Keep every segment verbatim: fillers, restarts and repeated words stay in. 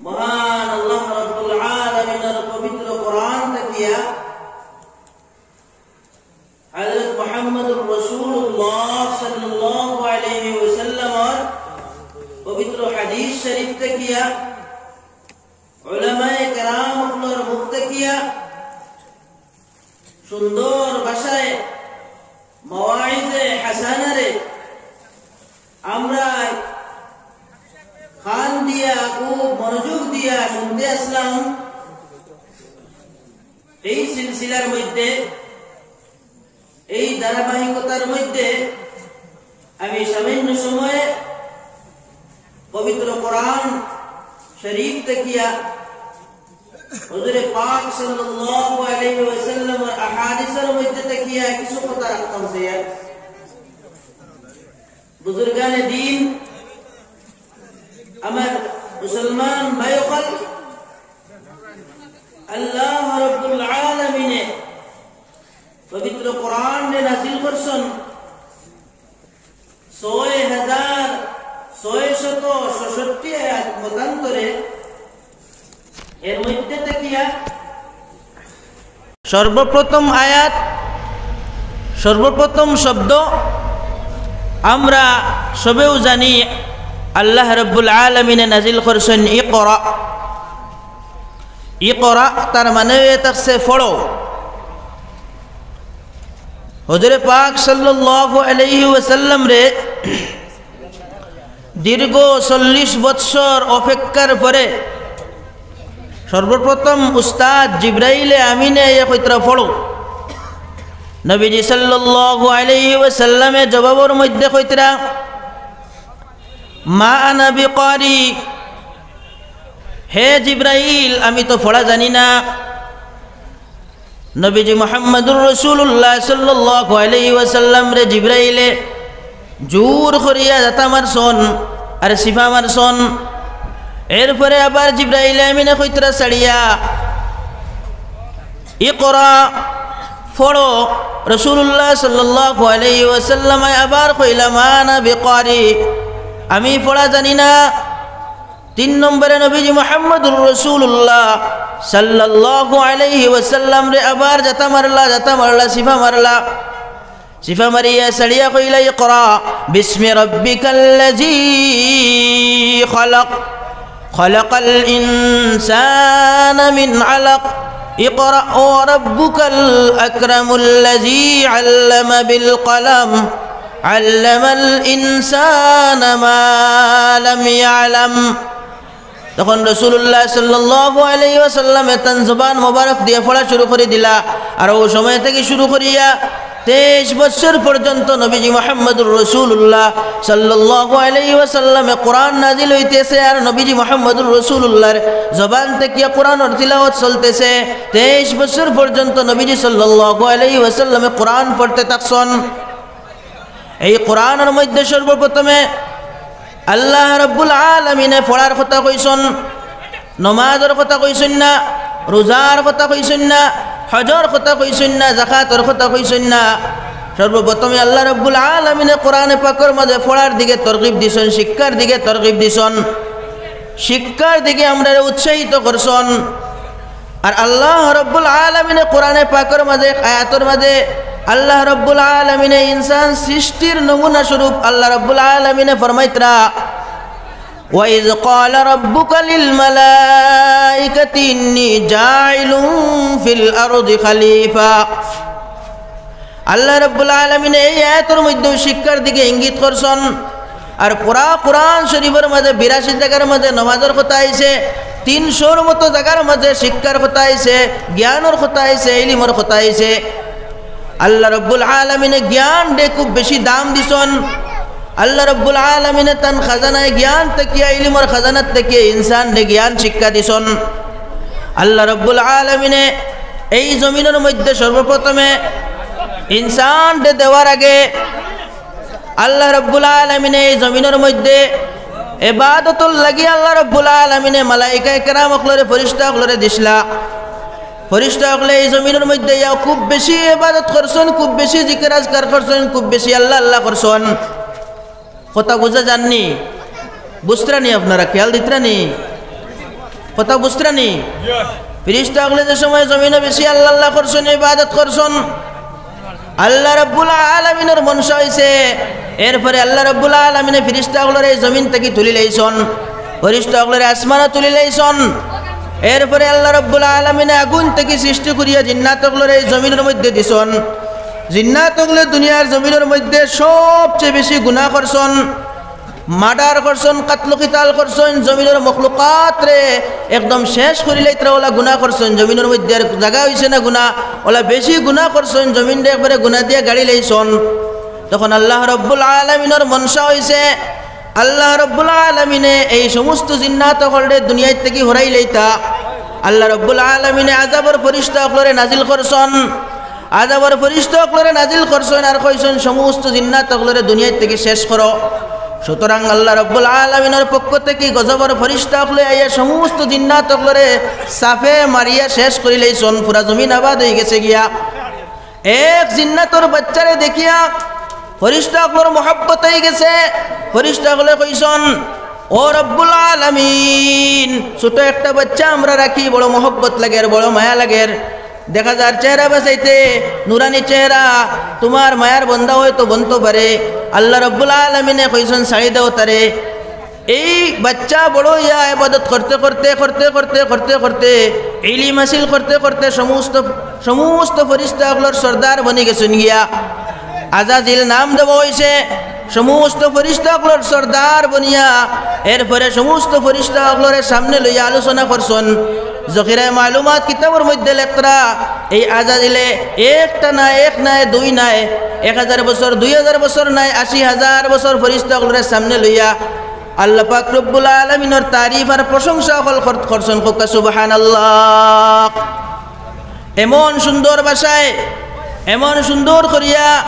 মহান আল্লাহ রাব্বুল আলামিনের পবিত্র কোরআন থাকিয়া, হযরত মুহাম্মদুর রাসূলুল্লাহ সাল্লাল্লাহু আলাইহি ওয়াসাল্লামর পবিত্র হাদিস শরীফ থাকিয়া, উলামায়ে কেরাম অকলর মুখ থাকিয়া সুন্দর ভাষায় মাওয়াইজে হাসানারে আমরা কান দিয়া, খুব মনোযোগ দিয়া শুনতে আসলাম। এই সিলসিলার মধ্যে, এই ধারাবাহিকতার মধ্যে আমি সামান্য সময়ে পবিত্র কোরআন শরীফ থাকিয়া, হুজুরে পাক সাল্লাল্লাহু আলাইহি ওয়াসাল্লামর আহাদিসের মধ্যে থাকিয়া কিছু কথা রাখতাম চাইয়ার। বুজুর্গানে দ্বীন, আমার মুসলমান ভাই অকল, আল্লাহ রাব্বুল আলামিনে পবিত্র কোরআনে নাজিল করছন ছয় হাজার ছয়শত ছষট্টি আয়াত মতান্তরে। এর মধ্যে থাকিয়া সর্বপ্রথম আয়াত, সর্বপ্রথম শব্দ আমরা সবেউ জানি, আল্লাহ রাব্বুল আলামিনে নাজিল করছন ইকরা। ইকরা তার মানে অইয়া থাকছে পড়ো। হুজুরে পাক সাল্লাল্লাহু আলাইহি ওয়াসাল্লামরে দীর্ঘ চল্লিশ বৎসর অপেক্ষার পরে সর্বপ্রথম উস্তাদ জিব্রাইলে আমিনে আইয়া কইতরা পড়ো। নবীজি সাল্লাল্লাহু আলাইহি ওয়াসাল্লামে জবাবর মধ্যে কইতরা, "মা আনা বিকারি, হে জিব্রাইল, আমি তো পড়া জানি না।" নবীজি মুহাম্মদুর রাসূলুল্লাহ সাল্লাল্লাহু আলাইহি ওয়াসাল্লামরে জিব্রাইলে জোর করিয়া জাতা মারছন আর সিফা মারছন। এরপরে আবার জিব্রাইলে আমিনে কইতরা ছাড়িয়া, "ইকরা, পড়ো।" রাসূলুল্লাহ সাল্লাল্লাহু আলাইহি ওয়াসাল্লামে আবার কইলা, "মা আনা বিকারি, আমি পড়া জানি না।" তিন নম্বরে নবীজি মুহাম্মদুর রাসূলুল্লাহ সাল্লাল্লাহু আলাইহি ওয়াসাল্লামরে আবার জাতা মারলা, জাতা মারলা, সিফা মারলা। সিফা মারিয়া ছাড়িয়া কইলা, "ইকরা বিসমি রাব্বিকাল্লাযী খালাক, খালাকাল ইনসানা মিন আলাক, ইকরা ওয়া রাব্বুকাল আকরামুল্লাযী আল্লামা বিল কলম, আল্লামাল ইনসানা মা লাম ইয়ালাম।" তখন রাসূলুল্লাহ সাল্লাল্লাহু আলাইহি ওয়াসাল্লামে তান জবান মোবারক দিয়া পড়া শুরু করি দিলা। আর অউ সময় থাকি শুরু করিয়া তেইশ বছর পর্যন্ত নবীজি মুহাম্মদুর রাসূলুল্লাহ সাল্লাল্লাহু আলাইহি ওয়াসাল্লামে কোরআন নাজিল অইতেছে, আর নবীজি মুহাম্মদুর রাসূলুল্লাহর জবান থাকিয়া কোরআনর তিলাওয়াত চলতেছে। তেইশ বছর পর্যন্ত নবীজি সাল্লাল্লাহু আলাইহি ওয়াসাল্লামে কোরআন পড়তে থাকছন। এই কোরআনর মধ্যে সর্বপ্রথমে আল্লাহ রাব্বুল আলামিনে পড়ার কথা কইছন, নমাজর কথা কইছন না, রোজার কথা কইছন না, হজর কথা কইছন না, যাকাতর কথা কইছন না। সর্বপ্রথমে আল্লাহ রাব্বুল আলামিনে কোরআনে পাকর মাঝে পড়ার দিকে তরগিব দিছন, শিক্ষার দিকে তরগিব দিছন, শিক্ষার দিকে আমরারে উৎসাহিত করছন। আর আল্লাহ রাব্বুল আলামিনে কোরআনে পাকর মাঝে এক আয়াতর মাঝে আল্লাহ রাব্বুল আলামিনে ইনসান সৃষ্টির নমুনা স্বরূপ আল্লাহ রাব্বুল আলামিনে ফরমাইতরা, "ওয়া ইয ক্বালা রাব্বুকা লিল মালাইকাতি ইন্নী জাইলুন ফিল আরদি খালিফা।" আল্লাহ রাব্বুল আলামিনে এই আয়াতর মধ্যেও শিক্ষার দিকে ইঙ্গিত করছন। আর পুরা কোরআন শরীফর মাঝে বিরাশি জাগার মাঝে নমাজর কথা আইছে, তিনশোর মতো জাগার মাঝে শিক্ষার কথা আইছে, জ্ঞানর কথা আইছে, ইলিমর কথা আইছে। আল্লাহ রাব্বুল আলামিনে জ্ঞানরে খুব বেশি দাম দিছন। আল্লাহ রাব্বুল আলামিনে তান খাজানায় জ্ঞান থাকিয়া, ইলিমর খাজানাত থাকিয়া ইনসানরে জ্ঞান শিক্ষা দিছন। আল্লাহ রাব্বুল আলামিনে এই জমিনর মধ্যে সর্বপ্রথমে ইনসানরে দেওয়ার আগে আল্লাহ রাব্বুল আলামিনে এই জমিনর মধ্যে ইবাদতর লাগি আল্লাহ রাব্বুল আলামিনে মালাইকায়ে কেরাম অকলরে, ফিরিস্তা অকলরে দিছলা। ফিরিস্তা অকলে এই জমিনর মধ্যে ইয়া খুব বেশি ইবাদত করছন, খুব বেশি জিকির আজকার করছন, খুব বেশি আল্লাহ আল্লাহ করছন। কথা বুঝা যারনি? বুঝতরা নি আপনারা? খেয়াল দিতরা নি? কথা বুঝরা নি? ফিরিস্তা অকলে যে সময় জমিনো বেশি আল্লাহ আল্লাহ করছইন, ইবাদত করছইন, আল্লাহ রাব্বুল আলামিনর মনশা অইছে, এরপরে আল্লাহ রাব্বুল আলামিনে ফিরিস্তা অকলরে এই জমিন থাকি তুলি লাইছইন, ফিরিস্তা অকলরে আসমানো তুলি লাইছইন। এরপরে আল্লাহ রাব্বুল আলামিনে আগুন থাকি সৃষ্টি করিয়া জিন্নাত অকলরে এই জমিনর মধ্যে দিছইন। জিন্নাত অকলে দুনিয়ার জমিনর মধ্যে সবচেয়ে বেশি গুনাহ করছইন, মার্ডার করছইন, কাতল কিতাল করছইন, জমিনর মখলুকাতরে একদম শেষ করি লাইতরা অলা গুনাহ করছইন। জমিনর মধ্যে আর জাগা অইছে না গুনাহ, অলা বেশি গুনাহ করছইন, জমিনরে একবারে গুনাহ দিয়া গাড়ি লাইছইন। তখন আল্লাহ রাব্বুল আলামিনর মনশা অইছে, আল্লাহ রাব্বুল আলামিনে এই সমস্ত জিন্নাত অকলরে দুনিয়ার থাকি হরাই লাইতা। আল্লাহ রাব্বুল আলামিনে আযাবর ফিরিস্তা অকলরে নাজিল করছইন, আযাবর ফিরিস্তা অকলরে নাজিল করছইন আর কইছইন, "সমস্ত জিন্নাত অকলরে দুনিয়ার থাকি শেষ করো।" সুতরাং আল্লাহ রাব্বুল আলামিনর পক্ষ থাকি গজবর ফিরিস্তা অকলে আইয়া সমস্ত জিন্নাত অকলরে সাফে মারিয়া শেষ করি লাইছইন, পুরা জমিন আবাদ অই গেছে গিয়া। এক জিন্নাতর বাচ্চারে দেখিয়া ফিরিস্তা অকলর মহব্বত অই গেছে। ফিরিস্তা অকলে কইছইন, "ও রব্বুল আলামিন, ছোট একটা বাচ্চা আমরা রাখি, বড় মহব্বত লাগের, বড় মায়া লাগের। দেখা যার চেহারা বাছাইতে, নুরানি চেহারা, তুমার মায়ার বন্দা অয়তো বনতো পারে।" আল্লাহ রব্বুল আলামিনে কইছইন, "ছাড়ি দেও তারে।" এই বাচ্চা বড় অইয়া ইবাদত করতে করতে, করতে করতে, করতে করতে, ইলিম হাসিল করতে করতে সমস্ত, সমস্ত ফিরিস্তা অকলর সর্দার বনি গেছইন গিয়া। আজাজিল নাম দেওয়া অইছে, সমস্ত ফিরিস্তা অকলর সর্দার বনিয়া, এরপরে সমস্ত ফিরিস্তা অকলরে সামনে লইয়া আলোচনা করছইন। জখিরায়ে মালুমাত কিতাবর মধ্যে লেখরা, এই আজাজিলে একটা নায়, এক নায়, দুই নায়, এক হাজার বছর, দুই হাজার বছর নায়, আশি হাজার বছর ফিরিস্তা অকলরে সামনে লইয়া আল্লাহ পাক রব্বুল আলামিনর তারিফ আর প্রশংসা অকল কর-, করছইন। কউক্কা সুবহানাল্লাহ। এমন সুন্দর ভাষায়, এমন সুন্দর করিয়া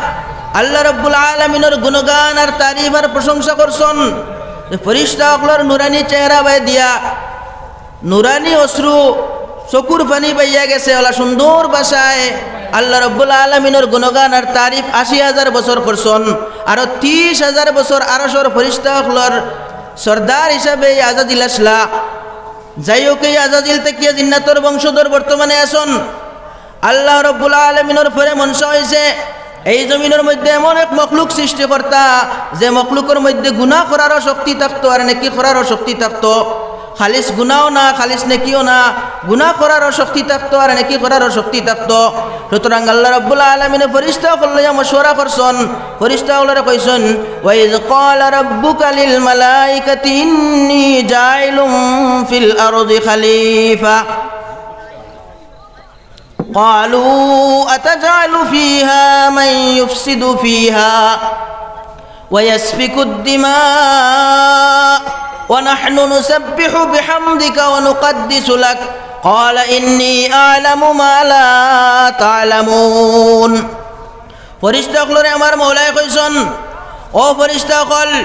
আল্লাহ রব্বুল আলামিনর গুণগান আর তারিফ আর প্রশংসা করছইন যে ফিরিস্তা অকলর নুরানি চেহারা বায় দিয়া নুরানি অশ্রু, চকুর পানি বাইয়া গেছে। অলা সুন্দর ভাষায় আল্লাহ রব্বুল আলামিনর গুণগান আর তারিফ আশি হাজার বছর করছইন, আরো তিশ হাজার বছর আরশর ফিরিস্তা অকলর সর্দার হিসাবে এই আজাজিল আছলা। যাই হোক, এই আজাজিল থাকিয়া জিন্নাতর বংশধর বর্তমানে আছইন। আল্লাহ রব্বুল আলামিনর পরে মনশা অইছে এই জমিনর মধ্যে এমন এক মখলুক সৃষ্টি করতা, যে মখলুকর মধ্যে গুনাহ করারও শক্তি থাকতো আর নেকি করারও শক্তি থাকতো। খালিস গুনাও না, খালিস নেকিও না, গুনাহ করারও শক্তি থাকতো আর নেকি করারও শক্তি থাকতো। সুতরাং আল্লাহ রাব্বুল আলামিনে ফিরিস্তা অকল লইয়া মশওয়ারা করছইন, ফিরিস্তা অকলরে কইছইন, "ওয়া ইয ক্বালা রাব্বুকা লিল মালাইকাতি ইন্নী জাইলুম ফিল আরদি খালিফা।" قالوا أتجعل فيها من يفسد فيها ويسفك الدماء ونحن نسبح بحمدك ونقدس لك قال إني أعلم ما لا تعلمون। ফিরিস্তা অকলরে আমার মওলায় কইছইন, "ও ফিরিস্তা অকল,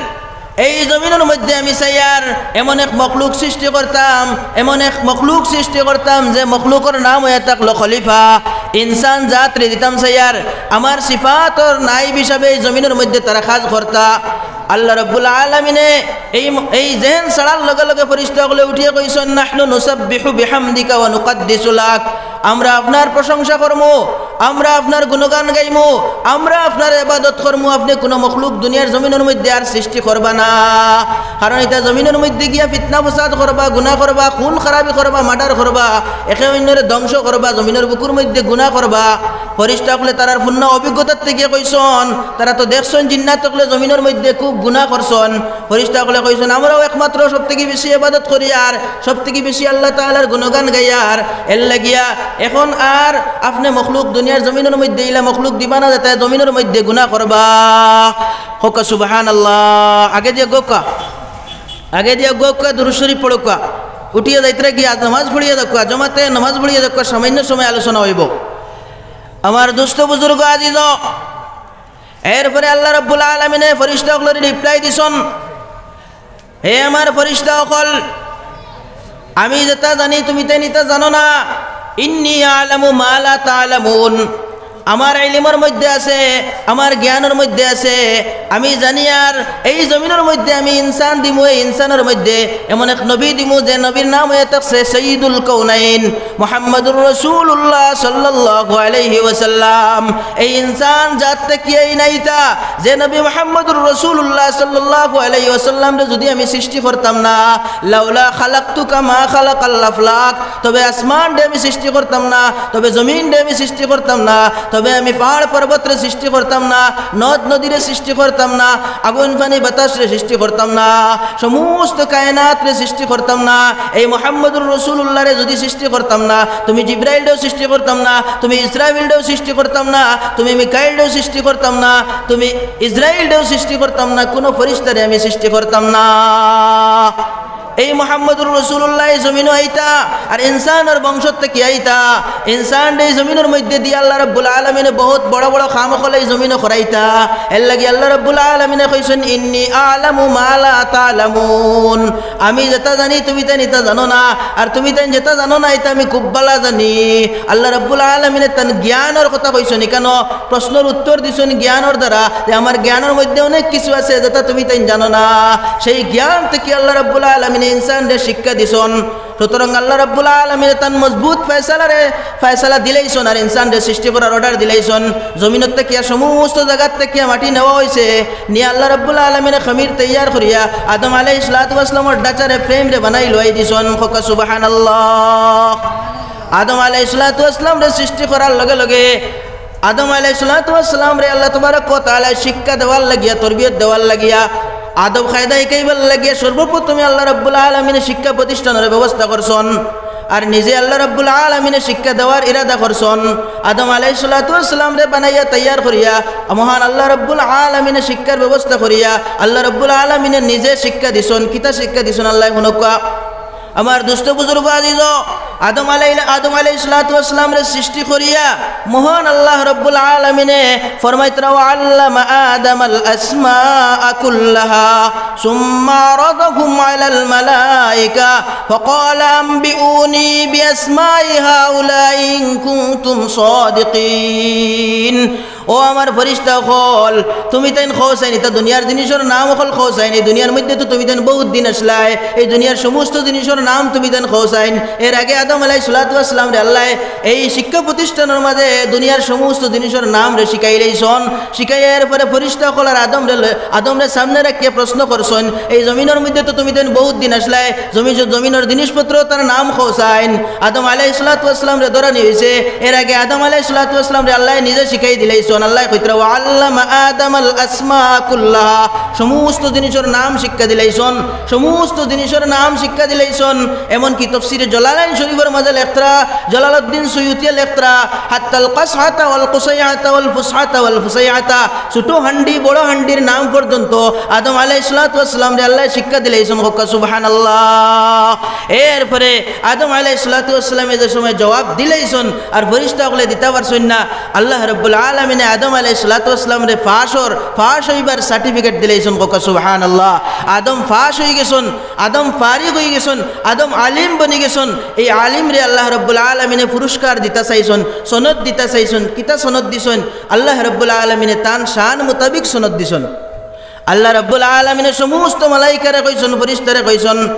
এই জমিনর মধ্যে আমি চাইয়ার এমন এক মখলুক সৃষ্টি করতাম, এমন এক মখলুক সৃষ্টি করতাম যে মখলুকর নাম অইয়া থাকলো খলিফা। ইনসান জাতরে দিতাম চাইয়ার, আমার সিফাতর নায়েব হিসাবে এই জমিনর মধ্যে তারা কাজ করতা।" আল্লাহ রাব্বুল আলামিনে এই, এই জেহেন ছাড়ার লগে লগে ফিরিস্তা অকলে উঠিয়া কইছইন, "নাহনু নুসাব্বিহু বিহামদিকা ওয়া নুকাদ্দিসু লাক।" আমরা আপনার প্রশংসা করমু, আমরা আপনার গুণগান গাইমু, আমরা আপনার ইবাদত করমু, আপনে কুনু মখলুক দুনিয়ার জমিনর মধ্যে আর সৃষ্টি করবা না। কারণ ইতা জমিনর মধ্যে গিয়া ফিতনা ফসাদ করবা, গুনাহ করবা, খুন খারাপি করবা, মার্ডার করবা, একে অইন্যরে ধ্বংস করবা, জমিনর বুকুর মধ্যে গুনাহ করবা। ফিরিস্তা অকলে তারার পূর্ণ অভিজ্ঞতার থাকি কইছইন, তারা তো দেখছইন জিন্নাত অকলে জমিনর মধ্যে খুব গুনাহ করছইন। ফিরিস্তা অকলে কইছইন, "আমরাও একমাত্র সব থাকি বেশি ইবাদত করিয়ার, সব থাকি বেশি আল্লাহ তাআলার গুণগান গাইয়ার। এর লাগিয়া এখন আর আপনে মখলুক দুনিয়ার জমিনর মধ্যে ইলা মখলুক দিবা না যেতায় জমিনর মধ্যে গুনাহ করবা।" কউক্কা সুবহানাল্লাহ। আগে দিয়া গউক্কা, আগে দিয়া গউক্কা, দুরূদ শরীফ পড়উক্কা। উঠিয়া যাইতরা গিয়া নামাজ পড়িয়া যাউক্কা, জমাতে নামাজ পড়িয়া যাউক্কা, সামান্য সময় আলোচনা অইবো। আমার দোস্ত বুজুর্গ আজিজ, এরপরে আল্লাহ রাব্বুল আলামিনে ফিরিস্তা অকলরে রিপ্লাই দিছইন, "হে আমার ফিরিস্তা অকল, আমি যেতা জানি তুমি তাইন ইতা জানো না। ইন্নী আ'লামু মা লা তা'লামুন।" আমার ইলিমর মধ্যে আছে, আমার জ্ঞানর মধ্যে আছে, আমি জানি। আর এই জমিনর মধ্যে আমি ইনসান দিমু, এই ইনসানর মধ্যে এমন এক নবী দিমু, যে নবীর নাম অইয়া থাকছে সৈয়দুল কৌনাইন মুহাম্মাদুর রাসূলুল্লাহ সাল্লাল্লাহু আলাইহি ওয়াসাল্লাম। এই ইনসান জাত থাকিয়া আইন ইতা, যে নবী মুহাম্মাদুর রাসূলুল্লাহ সাল্লাল্লাহু আলাইহি ওয়াসাল্লামরে যুদি আমি সৃষ্টি করতাম না, লাউলা খালাকতুকা মা খালাকাল আফলাক, তবে আসমানরে আমি সৃষ্টি করতাম না, তবে জমিনরে আমি সৃষ্টি করতাম না, তবে আমি পাহাড় পর্বতরে সৃষ্টি করতাম না, নদ নদীরে সৃষ্টি করতাম না, আগুন পানি বাতাসরে সৃষ্টি করতাম না, সমস্ত কায়নাতরে সৃষ্টি করতাম না, এই মুহাম্মাদুর রাসূলুল্লাহরে যুদি সৃষ্টি করতাম না, তুমি জিব্রাইলরেও সৃষ্টি করতাম না, তুমি ইসরাফিলরেও সৃষ্টি করতাম না, তুমি মিকাইলরেও সৃষ্টি করতাম না, তুমি ইসরাফিলরেও সৃষ্টি করতাম না, কুনু ফিরিস্তারে আমি সৃষ্টি করতাম না। এই মুহাম্মাদুর রাসূলুল্লাহ এই জমিনো আইতা, আর ইনসানর বংশ থাকি আইতা। ইনসানরে এই জমিনর মধ্যে দিয়া আল্লাহ রাব্বুল আলামিনে বহুত বড় বড় কাম অকল এই জমিনো করাইতা। এরলাগি আল্লাহ রাব্বুল আলামিনে কইছইন, "ইন্নী আ'লামু মা লা তা'লামুন।" আমি যেটা জানি তুমি তাইন ইতা জানো না, আর তুমি তাইন যেটা জানো না ইতা আমি খুব ভালা জানি। আল্লাহ রাব্বুল আলামিনে তান জ্ঞানর কথা কইছইন, ইখানো প্রশ্নর উত্তর দিছইন জ্ঞানর দ্বারা, যে আমার জ্ঞানর মধ্যে অনেক কিছু আছে যেটা তুমি তাইন জানো না। সেই জ্ঞান থাকি আল্লাহ রাব্বুল আলামিনে ইনসানরে শিক্ষা দিছইন। সুতরাং আল্লাহ রাব্বুল আলামিনে তান মজবুত ফয়সালারে, ফয়সালা দিলাইছইন, আর ইনসানরে সৃষ্টি করার অর্ডার দিলাইছইন। জমিনর থাকিয়া সমস্ত জাগার থাকিয়া মাটি নেওয়া অইছে, নিয়া আল্লাহ রাব্বুল আলামিনে খামির তৈয়ার করিয়া আদম আলাইহিস সালাতু ওয়াস সালামর ঢাঁচারে, ফ্রেমরে বানাই লওয়াই দিছইন। কউক্কা সুবহানাল্লাহ। আদম আলাইহিস সালাতু ওয়াস সালামরে সৃষ্টি করার লগে লগে আদম আলাইহিস সালাতু ওয়াস সালামরে আল্লাহ তাবারাক ওয়া তাআলায় শিক্ষা দেওয়ার লাগিয়া, তরবিয়ত দেওয়ার লাগিয়া, আদব কায়দা শিখাইবার লাগিয়া সর্বপ্রথমে আল্লাহ রাব্বুল আলামিনে শিক্ষা প্রতিষ্ঠানর ব্যবস্থা করছইন। আর নিজে আল্লাহ রাব্বুল আলামিনে শিক্ষা দেওয়ার ইরাদা করছইন। আদম আলাইহিস সালাতু ওয়াস সালামরে বানাইয়া তৈয়ার করিয়া মহান আল্লাহ রাব্বুল আলামিনে শিক্ষার ব্যবস্থা করিয়া আল্লাহ রাব্বুল আলামিনে নিজে শিক্ষা দিছইন। কিতা শিক্ষা দিছইন আল্লায় হুনউক্কা। আমার দোস্ত বুজুর্গ আজিজ, আদম আলাই-, আদম আলাইহিস সালাতু ওয়াস সালামরে সৃষ্টি করিয়া মহান আল্লাহ রাব্বুল আলামিনে ফরমাইতরা, "ওয়া আল্লামা আদামাল আসমাআ কুল্লাহা, সুম্মা আরাদাহুম আলাল মালাইকা, ফাকালা আম্বিউনি বিআসমাই হাউলাই ইন কুনতুম সাদিকিন।" ও আমার ফিরিস্তা অকল, তুমি তাইন কও চাইন, ইতা দুনিয়ার জিনিসর নাম অকল কও চাইন। এই দুনিয়ার মধ্যে তো তুমি তাইন বহুত দিন আছলায়, এই দুনিয়ার সমস্ত জিনিসর নাম তুমি তাইন কও চাইন। এর আগে আদম আলাইহিস সালাতু ওয়াস সালামরে আল্লায় এই শিক্ষা প্রতিষ্ঠানর মাঝে দুনিয়ার সমস্ত জিনিসর নামরে শিখাইলাইছইন। শিখাইয়া এরপরে ফিরিস্তা অকল আর আদমরে ল-, আদমরে সামনে রাখিয়া প্রশ্ন করছইন, এই জমিনর মধ্যে তো তুমি তাইন বহুত দিন আছলায়, জমি-, জমিনর জিনিসপত্র তার নাম কও চাইন। আদম আলাইহিস সালাতু ওয়াস সালামরে ধরানি অইছে। এর আগে আদম আলাইহিস সালাতু ওয়াস সালামরে আল্লায় নিজে শিখাই দিলাইছইন। আল্লায় কইতরা, "ওয়া আল্লামা আদামাল আসমাআ কুল্লাহা।" সমস্ত জিনিসর নাম শিক্ষা দিলাইছইন, সমস্ত জিনিসর নাম শিক্ষা দিলাইছইন। এমনকি তফসিরে জালালাইন শরীফর মাঝে লেখতরা, জালালউদ্দিন সুয়ুতিয়ে লেখতরা, "হাত্তাল কাসআতা ওয়াল কুসাইআতা ওয়াল ফুসআতা ওয়াল ফুসাইআতা।" ছোট হান্ডি, বড় হান্ডির নাম পর্যন্ত আদম আলাইহিস সালাতু ওয়াস সালামরে আল্লায় শিক্ষা দিলাইছইন। কউক্কা সুবহানাল্লাহ। এরপরে আদম আলাইহিস সালাতু ওয়াস সালামে যে সময় জবাব দিলাইছইন, আর ফিরিস্তা অকলে দিতা পারছইন না, আল্লাহ রাব্বুল আলামিনে আদম আলাইহিস সালাতু ওয়াস সালামরে পাসর, পাস অইবার certificate দিলাইছইন। কউক্কা সুবহানাল্লাহ। আদম পাস অইগেছইন, আদম ফারিগ অইগেছইন, আদম আলিম বনিগেছইন। এই আলিমরে আল্লাহ রাব্বুল আলামিনে পুরস্কার দিতা চাইছইন, সনদ দিতা চাইছইন। কিতা সনদ দিছইন? আল্লাহ রাব্বুল আলামিনে তান শান মোতাবিক সনদ দিছইন। আল্লাহ রাব্বুল আলামিনে সমস্ত মালাইকারে কইছইন, ফিরিস্তারে কইছইন,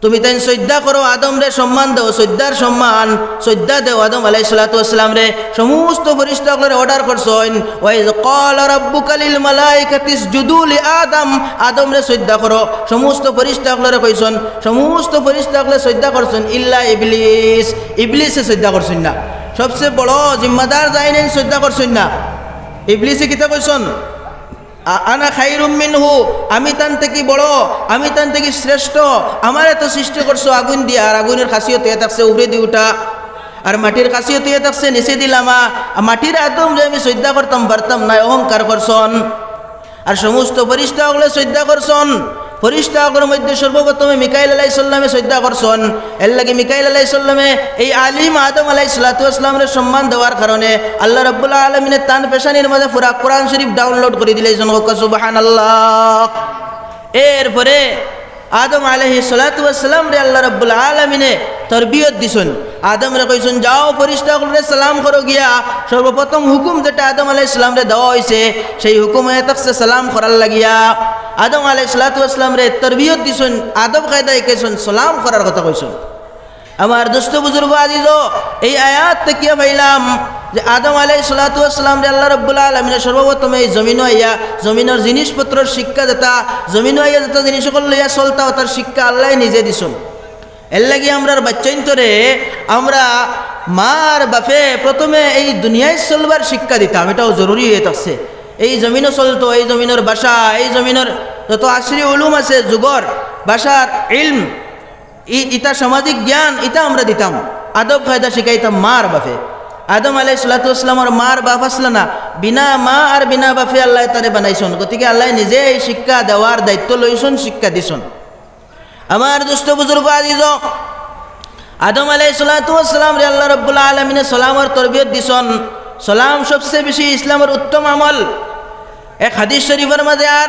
"তুমি তাইন সইজদা করো, আদমরে সম্মান দেও, সইজদার সম্মান, সইজদা দেও আদম আলাইহিস সালাতু ওয়াস সালামরে।" সমস্ত ফিরিস্তা অকলরে order করছইন, "ওয়া ইয ক্বালা রাব্বুকা লিল মালাইকাতি ইসজুদু লি আদম", আদমরে সইজদা করো। সমস্ত ফিরিস্তা অকলরে কইছইন, সমস্ত ফিরিস্তা অকলে সইজদা করছইন, ইল্লা ইবলিস, ইবলিসে সইজদা করছইন না। সবচে বড় জিম্মাদার যেইন, এইন সইজদা করছইন না। ইবলিসে কিতা কইছইন? আ-, "আনা খাইরুম মিনহু, আমি তান থাকি বড়, আমি তান থাকি শ্রেষ্ঠ, আমারে তো সৃষ্টি করছো আগুন দিয়া, আর আগুনর খাসিয়ত অইয়া থাকছে উপরেদি উঠা, আর মাটির খাসিয়ত অইয়া থাকছে নিচেদি লামা, আর মাটির আদমরে আমি সইজদা করতাম পারতাম নায়", অহংকার করছইন। আর সমস্ত ফিরিস্তা অকলে সইজদা করছইন। ফিরিস্তা অকলর মধ্যে সর্বপ্রথমে মিকাইল আলাইহিস সালামে সইজদা করছইন। এরলাগি মিকাইল আলাইহিস সালামে এই আলিম আদম আলাইহিস সালাতু ওয়াস সালামরে সম্মান দেওয়ার কারণে আল্লাহ রাব্বুল আলামিনে তান পেশানির মাঝে পুরা কোরআন শরীফ download করি দিলাইছইন। কউক্কা সুবহানাল্লাহ। এরপরে আদম আলাইহিস সালাতু ওয়াস সালামরে আল্লাহ রাব্বুল আলামিনে তরবিয়ত দিছইন। আদমরে কইছইন, "যাও, ফিরিস্তা অকলরে সালাম করো গিয়া।" সর্বপ্রথম হুকুম যেটা আদম আলাইহিস সালামরে দেওয়া অইছে, সেই হুকুম অইয়া থাকছে সালাম করার লাগিয়া। আদম আলাইহিস সালাতু ওয়াস সালামরে তরবিয়ত দিছইন, আদব কায়দা শিখাইছইন, সালাম করার কথা কইছইন। আমার দোস্ত বুজুর্গ আজিজ, এই আয়াত থাকিয়া পাইলাম যে আদম আলাইহিস সালাতু ওয়াস সালামরে আল্লাহ রাব্বুল আলামিনে সর্বপ্রথম এই জমিনো আইয়া জমিনর জিনিসপত্রর শিক্ষা দিতা, জমিনো আইয়া যেতা জিনিস অকল লইয়া চলতা, অতার শিক্ষা আল্লায় নিজে দিছইন। এর লাগি আমরার বাচ্চাইন্তরে আমরা মার বাপে প্রথমে এই দুনিয়ায় চলবার শিক্ষা দিতাম, এটাও জরুরি অইয়া থাকছে। এই জমিনো চলতো, এই জমিনর ভাষা, এই জমিনর যত আশরি উলুম আছে, যুগর ভাষার ইলম, ই-, ইতা সামাজিক জ্ঞান, ইতা আমরা দিতাম, আদব কায়দা শিখাইতাম মার বাপে। আদম আলাইহিস সালাতু ওয়াস সালামর মার বাপ আছলা না, বিনা মা আর বিনা বাপে আল্লায় তারে বানাইছইন। গতিকে আল্লায় নিজে এই শিক্ষা দেওয়ার দায়িত্ব লইছইন, শিক্ষা দিছইন। আমার দোস্ত বুজুর্গ আজিজ, আদম আলাইহিস সালাতু ওয়াস সালামরে আল্লাহ রাব্বুল আলামিনে সালামর তরবিয়ত দিছইন। সালাম সবচেয়ে বেশি ইসলামর উত্তম আমল। এক হাদিস শরীফর মাঝে আর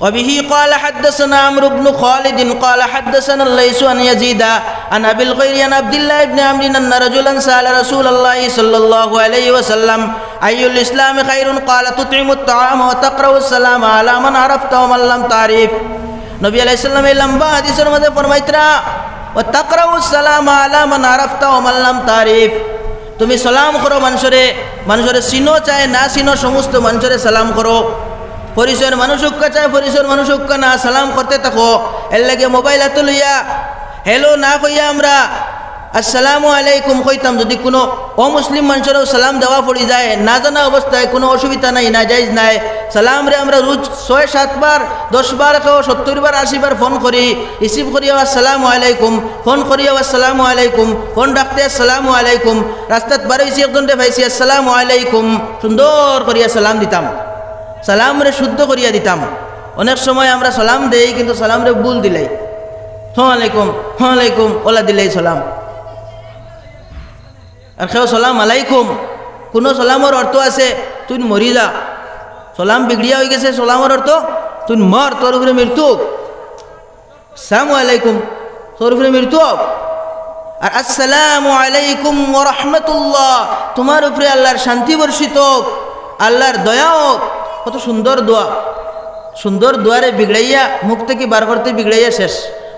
وبه قال حدثنا عمرو بن خالد قال حدثنا الليث عن يزيد عن أبي الخير عن عبد الله بن عمرو أن رجلا سأل رسول الله صلى الله عليه وسلم: أي الإسلام خير؟ قال: تطعم الطعام وتقرأ السلام على من عرفت ومن لم تعرف. নবী আলাইহিস সালামে এই লম্বা হাদিসর মাঝে ফরমাইতরা, وتقرأ السلام على من عرفت ومن لم تعرف। তুমি সালাম করো মানষরে, মানষরে চিনো চায় না চিনো সমস্ত মানষরে সালাম করো। পরিচয়র মানুষ অউক্কা চায় পরিচয়র মানুষ অউক্কা না, সালাম করতে থাকো। এর লাগি মোবাইল আতো লইয়া hello না কইয়া আমরা আসসালামু আলাইকুম কইতাম, যদি কুনু অমুসলিম মানষরেও সালাম দেওয়া পড়ি যায়, না জানা অবস্থায় কুনু অসুবিধা নাই, নাজাইজ নাই। সালামরে আমরা রোজ ছয় সাত বার, দশ বার, কেউ সত্তর বার, আশি বার ফোন করি, receive করিয়াও আসসালামু আলাইকুম, ফোন করিয়াও আসসালামু আলাইকুম, ফোন রাখতে আসসালামু আলাইকুম, রাস্তাত বার অইছি একজনরে পাইছি আসসালামু আলাইকুম, সুন্দর করিয়া সালাম দিতাম, সালামরে শুদ্ধ করিয়া দিতাম। অনেক সময় আমরা সালাম দেই কিন্তু সালামরে ভুল দিলাই, হ্যাঁ আলাইকুম, হ্যাঁ আলাইকুম, অলা দিলাই সালাম। আর কেউ সালাম আলাইকুম, কুনু সালামর অর্থ আছে, "তুই মরি যা।" সালাম বিগড়িয়া অইগেছে, সালামর অর্থ, "তুই মর, তোর উপরে মৃত্যু।" আসসালামু আলাইকুম, তোর উপরে মৃত্যু অউক। আর আসসালামু আলাইকুম ওয়া রাহমাতুল্লাহ, তুমার উপরে আল্লাহর শান্তি বর্ষিত অউক, আল্লাহর দয়া অউক। কত সুন্দর দোয়া, সুন্দর দোয়ারে বিগড়াইয়া, মুখ থাকি বার করতে বিগড়াইয়া শেষ।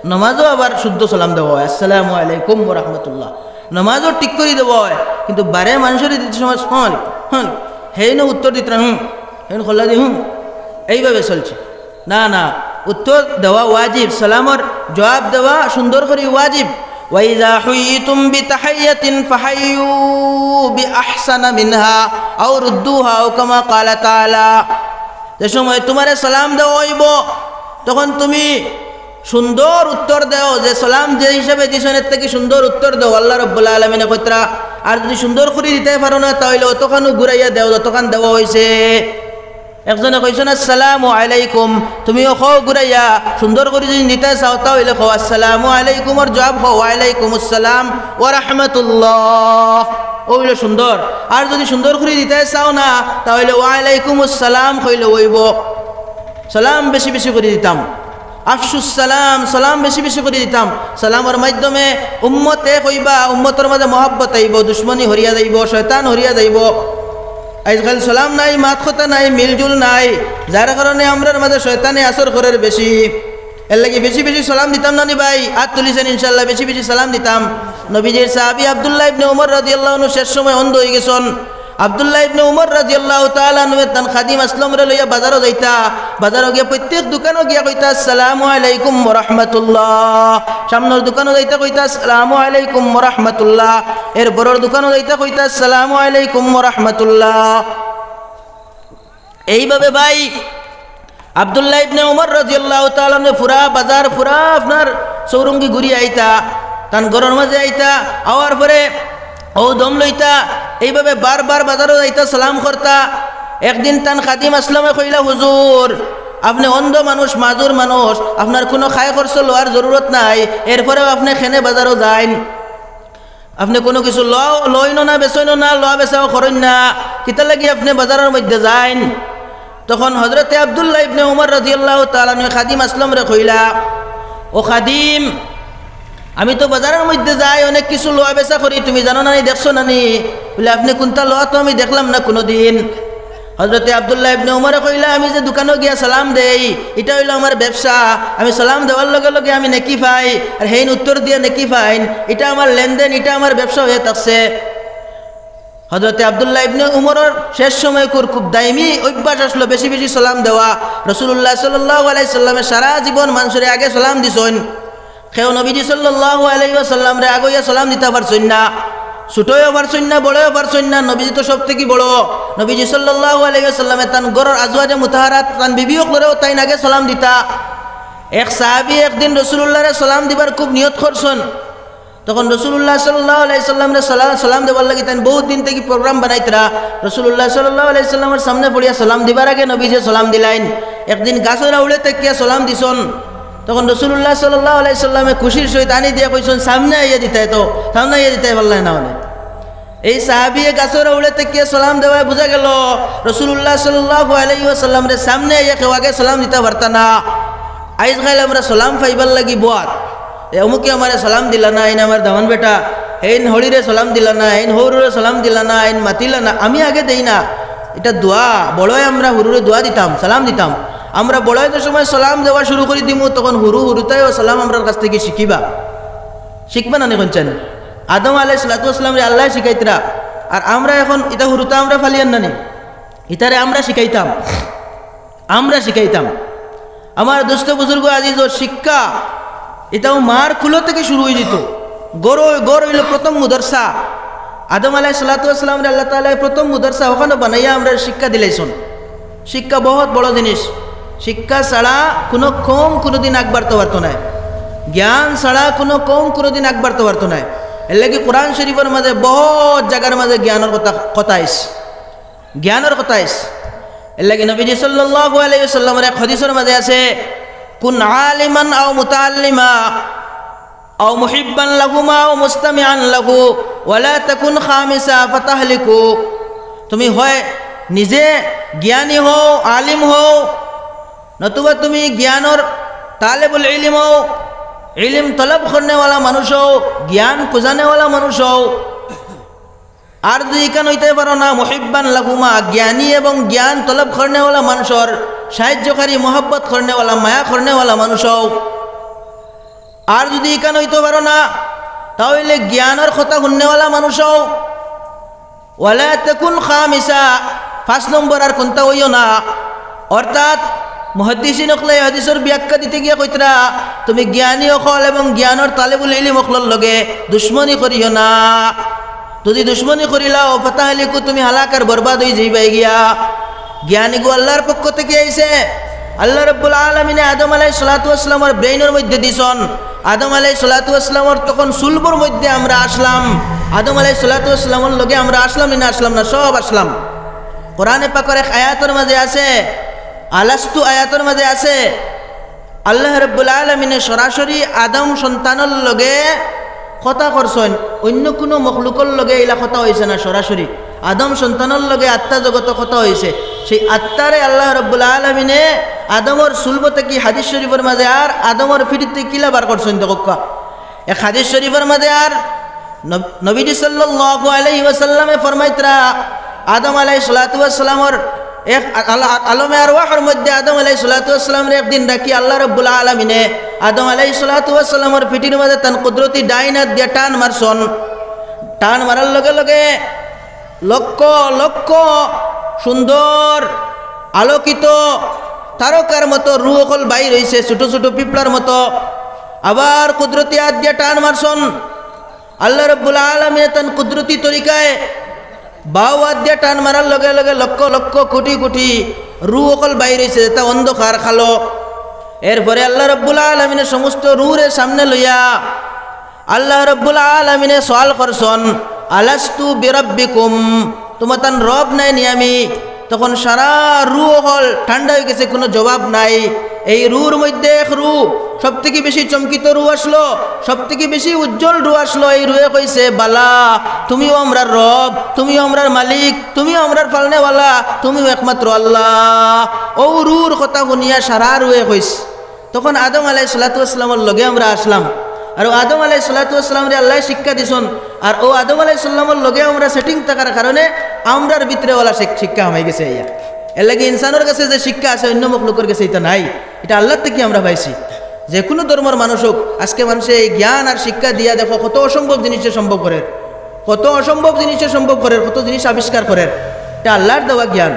নমাজও আবার শুদ্ধ সালাম দেওয়া অয়, আসসালামু আলাইকুম ওয়া রাহমাতুল্লাহ। নমাজও ঠিক করি দেওয়া অয়, কিন্তু বারে মানষরে দিতে সময়, "হ্যাঁ আলাইকুম, হ্যাঁ আলাইকুম।" হেইনও উত্তর দিতরা, "হুম।" হেইন খোল্লা দি, "হুম।" এইভাবে চলছে। না, না, উত্তর দেওয়া ওয়াজিব, সালামর জবাব দেওয়া সুন্দর করি ওয়াজিব। "وإذا حييتم بتحية فحيوا بأحسن منها أو ردوها أو كما قال تعالى।" যে সময় তুমারে সালাম দেওয়া অইবো, তখন তুমি সুন্দর উত্তর দেও, যে সালাম যে হিসাবে দিছইন এর থাকি সুন্দর উত্তর দেও। আল্লাহ রাব্বুল আলামিনে কইতরা, আর যদি সুন্দর করি দিতায় পারো না, তা অইলে অতখানউ ঘুরাইয়া দেও, যতখান দেওয়া অইছে। একজনে কইছইন, "আসসালামু আলাইকুম", তুমিও কও ঘুরাইয়া, সুন্দর করি যদি দিতায় চাও, তা অইলে কও, "আসসালামু আলাইকুম", আর জবাব কও, "ওয়ালাইকুম আসসালাম ওয়া রাহমাতুল্লাহ।" অউ অইলো সুন্দর। আর যদি সুন্দর করি দিতায় চাও না, তা অইলে, "ওয়ালাইকুম আসসালাম" কইলে অইবো। সালাম বেশি বেশি করি দিতাম। আফশুস সালাম, সালাম বেশি বেশি করি দিতাম। সালামর মাধ্যমে উম্মত এক অইবা, উম্মতর মাঝে মহব্বত আইবো, দুশমনি হরিয়া যাইবো, শয়তান হরিয়া যাইবো। আইজকাল সালাম নাই, মাত কথা নাই, মিলজুল নাই, যার কারণে আমরার মাঝে শয়তানে আসর করের বেশি। এর লাগি বেশি বেশি সালাম দিতাম না নি ভাই? আত তুলিছইন ইনশাআল্লাহ, বেশি বেশি সালাম দিতাম। নবীজির সাহাবী আব্দুল্লাহ ইবনে উমর রাদিয়াল্লাহু আনহু শেষ সময় অন্ধ অইগেছইন। আব্দুল্লাহ ইবনে উমর রাদিয়াল্লাহু তাআলা আনহু তান খাদিম আসলামরে লইয়া বাজারো যাইতা, বাজারো গিয়া প্রত্যেক দোকানো গিয়া কইতা, "আসসালামু আলাইকুম ওয়া রাহমাতুল্লাহ।" সামনর দোকানো যাইতা কইতা, "আসসালামু আলাইকুম ওয়া রাহমাতুল্লাহ।" এর পরর দোকানো যাইতা কইতা, "আসসালামু আলাইকুম ওয়া রাহমাতুল্লাহ।" এইভাবে ভাই আব্দুল্লাহ ইবনে উমর রাদিয়াল্লাহু তাআলা আনহু পুরা বাজার, পুরা আপনার চৌরঙ্গি ঘুরি আইতা, তান ঘরর মাঝে আইতা, আওয়ার পরে অউ দম লইতা, এইভাবে বারবার বাজারো যাইতা, সালাম করতা। একদিন তান খাদিম আসলামে কইলা, "হুজুর, আপনে অন্ধ মানুষ, মাজুর মানুষ, আপনার কুনু খায় খরচ লওয়ার জরুরত নাই, এরপরেও আপনে কেনে বাজারো যাইন?" আপনে কুনু কিছু লও-, লইনও না, বেচইনও না, লওয়া বেচাও করইন না, কিতার লাগি আপনে বাজারর মধ্যে যাইন? তখন হজরতে আব্দুল্লাহ ইবনে উমর রাদিয়াল্লাহু তাআলা আনহু খাদিম আসলামরে কইলা, "ও খাদিম, আমি তো বাজারর মধ্যে যাই, অনেক কিছু লওয়া বেচা করি, তুমি জানো না নি, দেখছো না নি?" বলে, "আপনে কুনতা লওয়া তো আমি দেখলাম না কুনুদিন।" হযরতে আব্দুল্লাহ ইবনে উমরে কইলা, "আমি যে দোকানো গিয়া সালাম দেই, ইটা অইলো আমার ব্যবসা। আমি সালাম দেওয়ার লগে লগে আমি নেকি পাই, আর হেইন উত্তর দিয়া নেকি পাইন। ইটা আমার লেনদেন, ইটা আমার ব্যবসা অইয়া থাকছে।" হযরতে আব্দুল্লাহ ইবনে উমরর শেষ সময়কুর খুব দায়মি অভ্যাস আছলো বেশি বেশি সালাম দেওয়া। রাসূলুল্লাহ সাল্লাল্লাহু আলাইহি সাল্লামে সারা জীবন মানষরে আগে সালাম দিছইন। কেউ নবীজি সাল্লাল্লাহু আলাইহি ওয়াসাল্লামরে আগইয়া সালাম দিতা পারছইন না, ছুটোয়ও পারছইন না, বড়য়ও পারছইন না। নবীজি তো সব থাকি বড়। নবীজি সাল্লাল্লাহু আলাইহি ওয়াসাল্লামে তান ঘরর আজওয়াজে মুতাহারাত, তান বিবি অকলরেও তাইন আগে সালাম দিতা। এক সাহাবী একদিন রাসূলুল্লাহরে সালাম দিবার খুব নিয়ত করছইন। তখন রাসূলুল্লাহ সাল্লাল্লাহু আলাইহি সাল্লামরে সালা-, সালাম দেবার লাগি তাইন বউত দিন থাকি program বানাইতরা। রাসূলুল্লাহ সাল্লাল্লাহু আলাইহি সাল্লামর সামনে পড়িয়া সালাম দিবার আগে নবীজিয়ে সালাম দিলাইন। একদিন গাছর আউড়ে থাকিয়া সালাম দিছইন। তখন রাসূলুল্লাহ সাল্লাল্লাহু আলাইহি সাল্লামে খুশির সহিত আনি দিয়া কইছইন, "সামনে আইয়া দিতায় তো, সামনে আইয়া দিতায় পারলায় না অনে।" এই সাহাবীয়ে গাছর আউড়ে থাকিয়া সালাম দেওয়ায় বুঝা গেল রাসূলুল্লাহ সাল্লাল্লাহু আলাইহি ওয়াসাল্লামরে সামনে আইয়া কেউ আগে সালাম দিতা পারতা না। আইজ কাইল আমরা সালাম পাইবার লাগি বওয়াত, এ অমুকে আমারে সালাম দিলা না, এইন আমার দামান বেটা, এইন হড়িরে সালাম দিলা না, এইন হউররে সালাম দিলা না, এইন মাতিলা না, আমি আগে দেই না। ইটা দোয়া, বড়য় আমরা হুরুরে দোয়া দিতাম, সালাম দিতাম। আমরা বড়য় যে সময় সালাম দেওয়া শুরু করি দিমু, তখন হুরু হুরুতায়ও সালাম আমরার কাছ থাকি শিখিবা। শিখবা না নি কইনচাইন? আদম আলাইহিস সালাতু ওয়াস সালামরে আল্লায় শিখাইতরা, আর আমরা এখন ইতা হুরুতা আমরা ফালিয়ার না নি, ইতারে আমরা শিখাইতাম। আমরা শিখাইতাম। আমার দোস্ত বুজুর্গ আজিজ, শিক্ষা ইটাও মার কুলো থাকি শুরু অইযিতো। ঘর, ঘর অইলো প্রথম মুদরসা। আদম আলাইহিস সালাতু ওয়াস সালামরে আল্লাহ তাআলায় প্রথম মুদরসা অখানো বানাইয়া আমরারে শিক্ষা দিলাইছইন। শিক্ষা বউত বড় জিনিস। শিক্ষা ছাড়া কুনু কওম কুনুদিন আগবাড়তো পারতো নায়। জ্ঞান ছাড়া কুনু কওম কুনুদিন আগবাড়তো পারতো নায়। এরলাগি কোরআন শরীফর মাঝে বউত জাগার মাঝে জ্ঞানর কথা, কথা আইছে। জ্ঞানর কথা আইছে। এরলাগি নবীজি সাল্লাল্লাহু আলাইহি ওয়াসাল্লামর এক হাদিসর মাঝে আছে, "কুন আলিমান আও মুতাআল্লিমা, আও মুহিব্বান লাহুমা আও মুস্তামিআন লাহু, ওয়ালা তাকুন খামিসা ফাতাহলিকু।" তুমি হয় নিজে জ্ঞানী হও, আলিম হও, নতুবা তুমি জ্ঞানর তালেবুল ইলিম হও, ইলিম তলব করনেওয়ালা মানুষ হও, জ্ঞান খুজানেওয়ালা মানুষ হও। আর যুদি ইখান অইতে পারো না, মুহিব্বান লাহুমা, জ্ঞানী এবং জ্ঞান তলব করনেওয়ালা মানষর সাহায্যকারী, মহব্বত করনেওয়ালা, মায়া করনেওয়ালা মানুষ হও। আর যুদি ইখান অইতে পারো না, তা অইলে জ্ঞানর কথা হুননেওয়ালা মানুষ হও। ওয়ালা তাকুন খামিসা, পাঁচ নম্বর আর কুনতা অইও না। অর্থাৎ মুহাদ্দিসিন অকলে এই হাদিসর ব্যাখ্যা দিতে গিয়া কইতরা, তুমি জ্ঞানী অকল এবং জ্ঞানর তালেবুল ইলিম অকলর লগে দুশমনি করিও না। যুদি দুশমনি করিলাও, ফাতাহলিকু, তুমি হালাক আর বরবাদ অইযাইবায় গিয়া। জ্ঞানগু আল্লাহর পক্ষ থাকি আইছে। আল্লাহ রাব্বুল আলামিনে আদম আলাইহিস সালাতু ওয়াস সালামর brainর মধ্যে দিছইন। আদম আলাইহিস সালাতু ওয়াস সালামর তখন সুলবর মধ্যে আমরা আছলাম। আদম আলাইহিস সালাতু ওয়াস সালামর লগে আমরা আছলাম নি না আছলাম না? সব আছলাম। কোরআনে পাকর এক আয়াতর মাঝে আছে, আলাস্তু আয়াতর মাঝে আছে, আল্লাহ রাব্বুল আলামিনে সরাসরি আদম সন্তানর লগে কথা করছইন, অইন্য কুনু মখলুকর লগে ইলা কথা অইছে না। সরাসরি আদম সন্তানর লগে আত্মা জগতো কথা অইছে। সেই আত্মারে আল্লাহ রাব্বুল আলামিনে আদমর সুলব থাকি, হাদিস শরীফর মাঝে আর আদমর ফিটিত থাকি কিলা বার করছইন দেখউক্কা। এক হাদিস শরীফর মাঝে আর নব-, নবীজি সাল্লাল্লাহু আলাইহি ওয়াসাল্লামে ফরমাইতরা, আদম আলাইহিস সালাতু ওয়াস সালামর এক আল-, আল-, আলমে আরওয়াহর মধ্যে আদম আলাইহিস সালাতু ওয়াস সালামরে একদিন রাখি আল্লাহ রাব্বুল আলামিনে আদম আলাইহিস সালাতু ওয়াস সালামর ফিটির মাঝে তান কুদরতি ডাইন আত দিয়া টান মারছইন। টান মারার লগে লগে লক্ষ লক্ষ সুন্দর আলোকিত তারকার মতো রু অকল বাইর অইছে, ছোট ছোট পিঁপড়ার মতো। আবার কুদরতি আত দিয়া টান মারছইন। আল্লাহ রাব্বুল আলামিনে তান কুদরতি তরিকায় বাউ আত দিয়া টান মারার লগে লগে লক্ষ লক্ষ কোটি কোটি রু অকল বাইর অইছে, যেটা অন্ধকার কালো। এরপরে আল্লাহ রাব্বুল আলামিনে সমস্ত রুরে সামনে লইয়া আল্লাহ রাব্বুল আলামিনে সওয়াল করছইন, "আলাস্তু বিরাব্বিকুম, তুমতান রব নায় নি আমি?" তখন সারা রু অকল ঠান্ডা অইগেছে, কুনু জবাব নাই। এই রুর মধ্যে এক রু, সব থাকি বেশি চমকিত রু আছলো, সব থাকি বেশি উজ্জ্বল রু আছলো। এই রুয়ে কইছে, "বালা, তুমিও আমরার রব, তুমিও আমরার মালিক, তুমিও আমরার পালনেওয়ালা, তুমিও একমাত্র আল্লাহ।" অউ রুর কথা হুনিয়া সারা রুয়ে কইছে, তখন আদম আলাইহিস সালাতু ওয়াস সালামর লগে আমরা আসলাম, আর অউ আদম আলাইহিস সালাতু ওয়াস সালামরে আল্লায় শিক্ষা দিছইন, আর অউ আদম আলাইহিস সালামর লগে আমরা setting থাকার কারণে আমরার ভিতরে অলা শিক-, শিক্ষা হামাই গেছে আইয়া। এরলাগি ইনসানর গেছে যে শিক্ষা আছে, অইন্য মখলুকর গেছে ইতা নাই, ইটা আল্লার থাকি আমরা পাইছি। যেকুনু ধর্মর মানুষ অউক, আজকে মানষে এই জ্ঞান আর শিক্ষা দিয়া দেখো, কত অসম্ভব জিনিসে সম্ভব করের, কত অসম্ভব জিনিসে সম্ভব করের, কত জিনিস আবিষ্কার করের। ইটা আল্লার দেওয়া জ্ঞান।